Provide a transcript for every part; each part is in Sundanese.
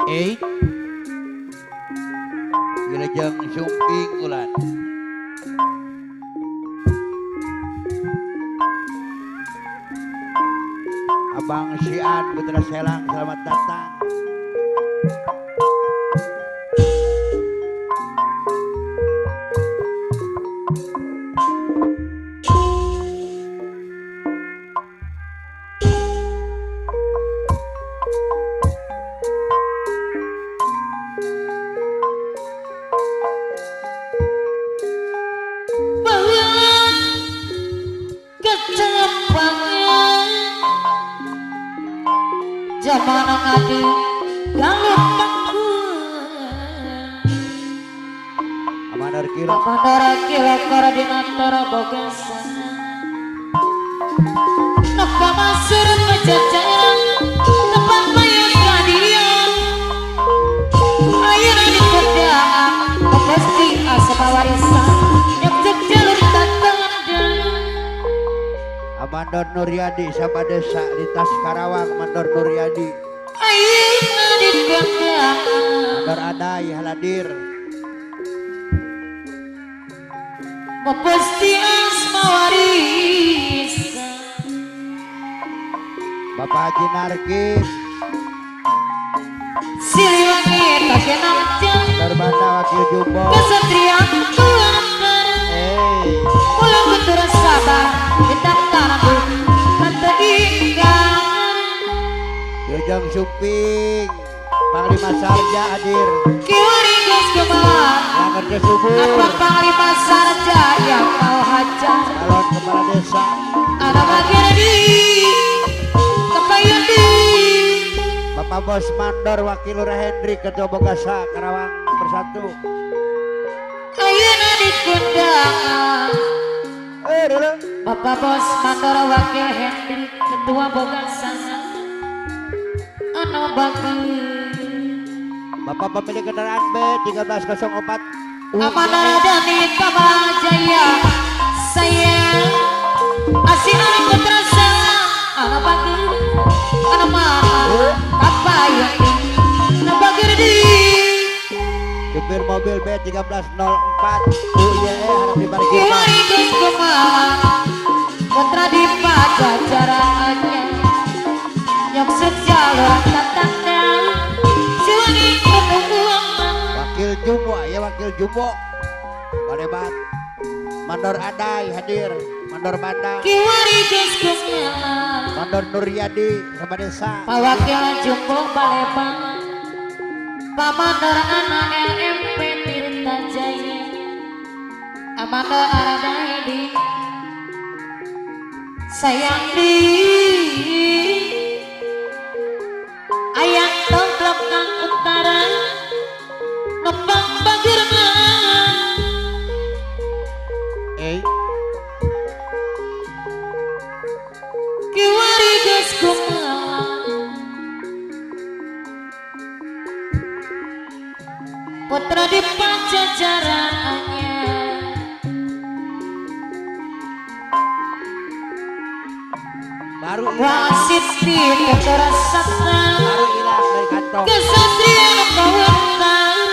Eh. Wilujeng Sumping Ulan. Abang Sian Putra Selang, selamat datang. Zaman ngadu galuh pangkuan. Amandor Kilo, Amandor Kilo koordinator Bogasa. Noka masur pajajaran tempat payung kadian. Ayeuna dikundaan pasti asa warisan nyek jalur tatanda. Amandor Nuryadi sama desa lintas Karawang, Mandor Nuryadi. Ayeuna dikundaan Mandor Adai Haladir. Pasti asma warisan. Bapak Haji Narkim Siliwangi takenang jang Mandor Wakil Jumbo Kesatria tuan. Ulang kutur sabar bintang tanahku kata ikan. Wilujeng Sumping Panglima Sarja hadir. Kiwari geus kumaha Yang kerja subur. Apa Panglima Sarja yang mau hajar calon kepala desa. Ana bagian di kepayun di Bapak Bos Mandor Wakil Lurah Hendri Ketua Bogasa Karawang Bersatu. Ayeuna dikundang Dulu. Bapak Bos Mandor Wakil Hendri Ketua Bogasa anu bagus. Bapak pemilik kendaraan B1304 Amanah Dani Kamal Jaya sayang asih anu putra salam anu bagus anu mama kapayun anu bagir di supir mobil B1304 UYE harap diparkirkan. Kiwari geus kumaha putra di pajajarannya nyok jalur tatanda siwangi kunuang. Wakil Jumbo ya, Wakil Jumbo Balebat. Mandor Adai hadir, Mandor Bandang, Kiwari geus kumaha Mandor Nuryadi sama desa. Pak Wakil Jumbo Palembang, Pak Mandor anak LMP Tirta Jaya, Amanda Aradaidi sayang di ayang tongklok kang utara nopang bagirna. Kiwari geus kumaha putra di pajajarannya Baru hilang, Wasiti putra sata baru hilang dari kantong. Kesatria kawentar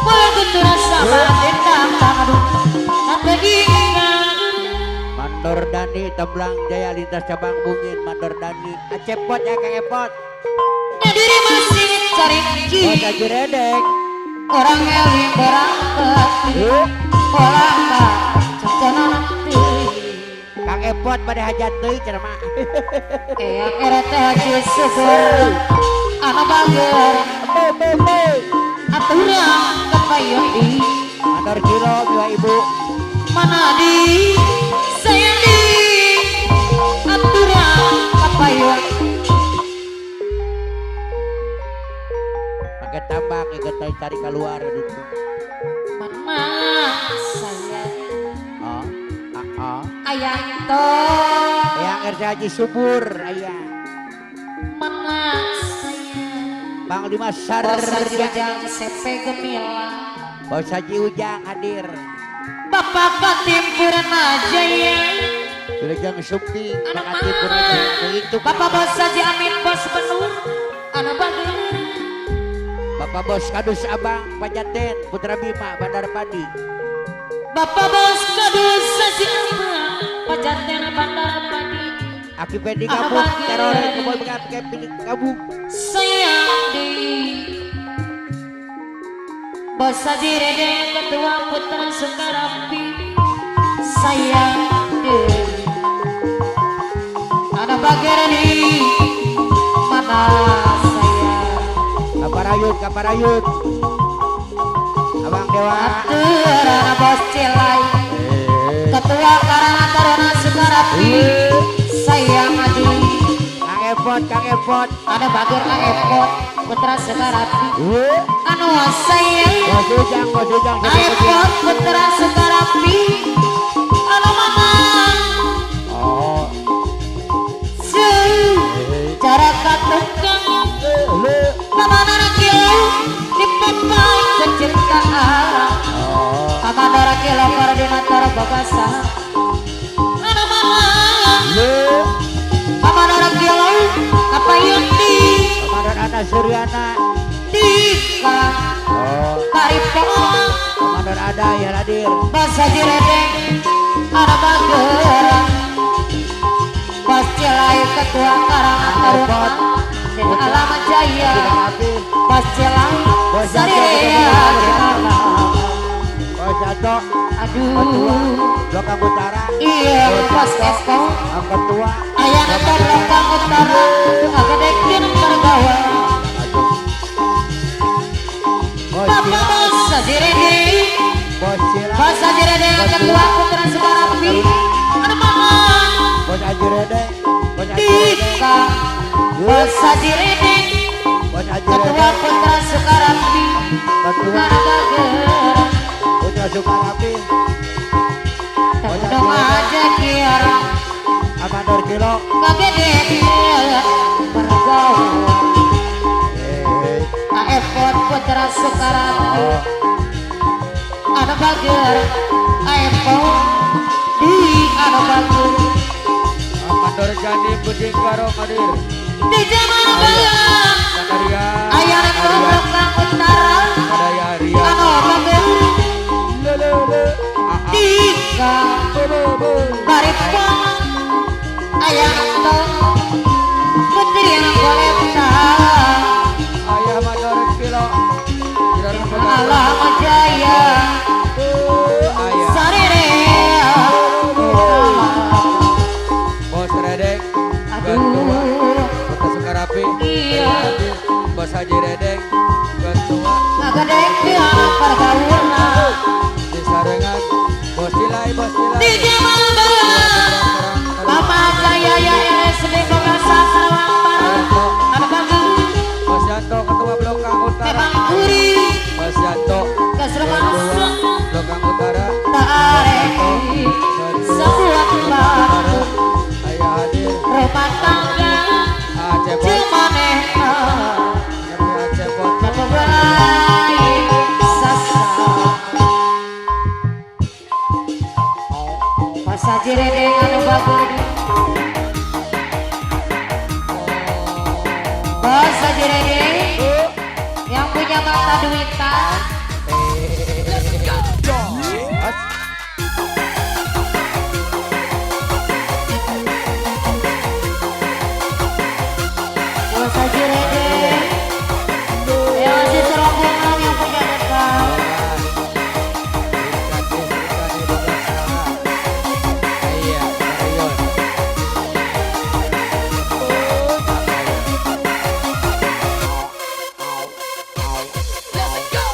Bola kutura sama dendam tanadu Nate ingat. Mandor Dani Teblang Jaya lintas cabang Bungin Mandor Dani Acepot ya Kang Epot. Diri masih cari Oh Haji Redek. Orang eling berangkat Olah cocona nanti Kang Epot pada hajat deui cenah mah. Eyang RT Haji Subur Anu bager Be be be. Aturan kepayun di Mandor Kilo dua ibu. Mana di sayang di aturan kepayun. Pakai tambang ikut tarik keluar gitu. Mana sayang Oh, ah, ah. ayang to Eyang RT Haji Subur ayang. Mana sayang Panglima Bos Haji Sarja. Ujang CP Gemilang Bos Haji Ujang hadir. Bapak Katim Purna Jaya Wilujeng Sumping Anu Pak Katim Purna mana Jaya. Itu Bapak Bos Haji Amin Bos Benur anu bager Bapak Bos Kadus Abang Pajaten Putra Bima Bandar Padi. Bapak Bos Kadus Haji Abang Pajaten Bandar Padi. Aki Pendi kabuk teror keboy bekat Pendi kabuk. Sayang di Bos Haji Rede Ketua Putra Sukarapi. Sayang di ada bagian di mana sayang. Kaparayut kaparayut Abang Dewa. Atur Bos Cilai Ketua Karang Taruna Sukarapi. Sayang adi Kang Epot Kang Epot. Ada bager Kang Epot Putra Sukarapi. Anu sayang Bos Ujang Bos Ujang Epot Putra Sukarapi. Anu mana oh cara katukang Pamana kilo dipapai kecintaan. Pamana kilo koordinator babasa. Anu mana Pamana kilo kapayun di Pamana Ana Suryana Dika Karipong Pamana ada ya hadir Bos Haji Redeng ada bager Bos Cilai Ketua Karang Taruna dan Alam Jaya. Bos Cilai Sariya Bos Jato aduh Blokang Utara. Iya Bos Esko Ketua Ayah nonton Blokang Utara agedekin pergawa. Bapak Bos Haji Redeng Bos Haji Redeng Ketua Putra Sukarapi. Anu mana Bos Haji Redeng Bos Haji Dika Bos Haji Redeng Ketua Putra Sukarapi. Ketua Putra Sukarapi. Tendong aja kiara Amador Kilo kagedekin pergaul. Aepot Putra Sukarapi. Anu bager Aepot di anu bager Amador Jani Buding Karo hadir di zaman bager ayah Blokang Utara anu bager Dika Baripong ayah Anton Putri yang Goleta Ayah Mandor Kilo Alam Jaya Sarere Bos Redeng aduh Putra Sukarapi. Iya Bos Haji Redeng Ketua ngagedekeun pergaulan di sarengan Bos Cilai Bos Cilai di zaman baheula Bapak Jaya ya LSD Bogasa Sarawak Barat anu bager Bos Yanto Ketua Blokang Utara. Memang gurih Bos Yanto Ketua Blokang Utara tak sebuah batu Ayah hadir rumah tangga cumanehna Bos Haji Redeng anu bager Bos Haji Redeng yang punya mata duitan. Let's go. Bos Haji Redeng yang masih serombongan yang punya dekat. Let's go.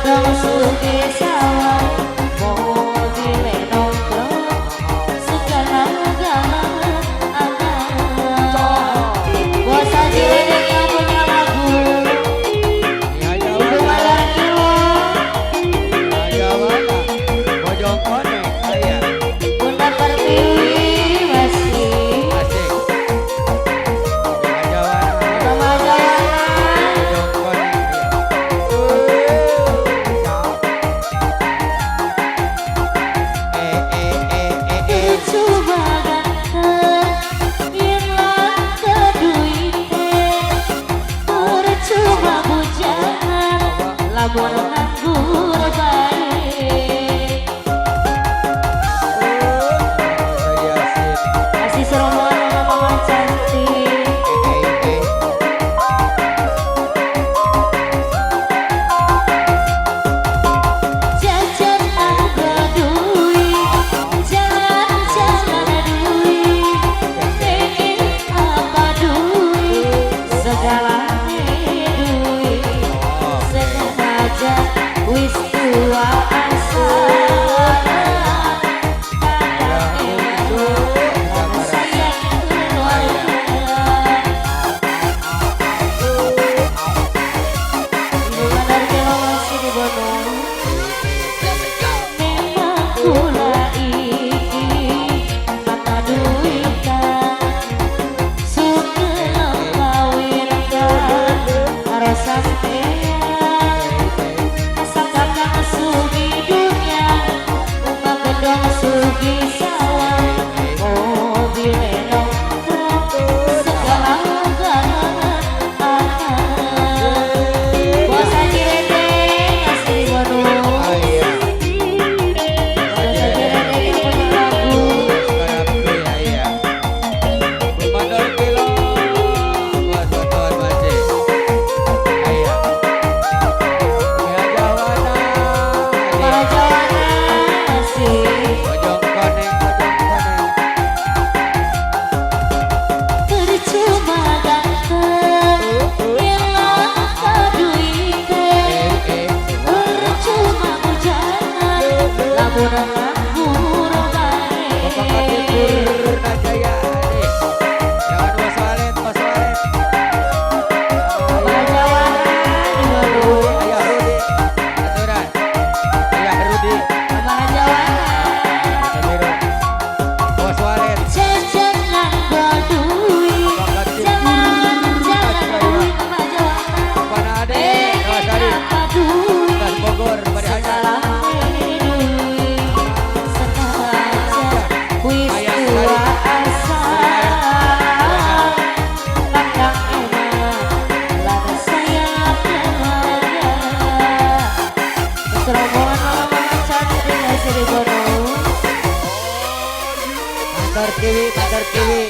gedong sugi sawah, mobile nongkrong, segala-gala ada. Bos Haji Redeng yang punya lagu, Ibu Mandor Kilo, Bunda Pertiwi masih, Mama Jawana. Coba ganteng, ilang keduite, percuma bujangan, lamun nganggur bae. Kasih serombongan mama-mama cantik. Jajan anggo duit, jalan-jalan duit, pengen apa duit, segalane duit. Sengaja wis tua asana, kadang eman sayang keluarga. Ibu Mandor Kilo masih di Bonong. Memang kula iki mata duitan, sugeng kawinkan karo sampean. Asal kakang sugi dunya, umah gedong sugi sawah, mobile nongkrong, segala-gala ana. Bos Haji Redeng asli Bonong. Bos Haji Redeng yang punya lagu. Para Jawana masih. Percuma ganteng, ilang duite, percuma bujangan, lamun nganggur bae. Para Jawana di Bandung. Para Jawana. Jajan nganggo duit, jalan-jalan duit, Mama Jawana. Pengen apa duit, segalane duit. Sengaja wis tua asa, kakang eman lan sayang keluarga. Serombongan mama-mama cantik masih di Bonong. Mandor kiwi, mandor kiwi.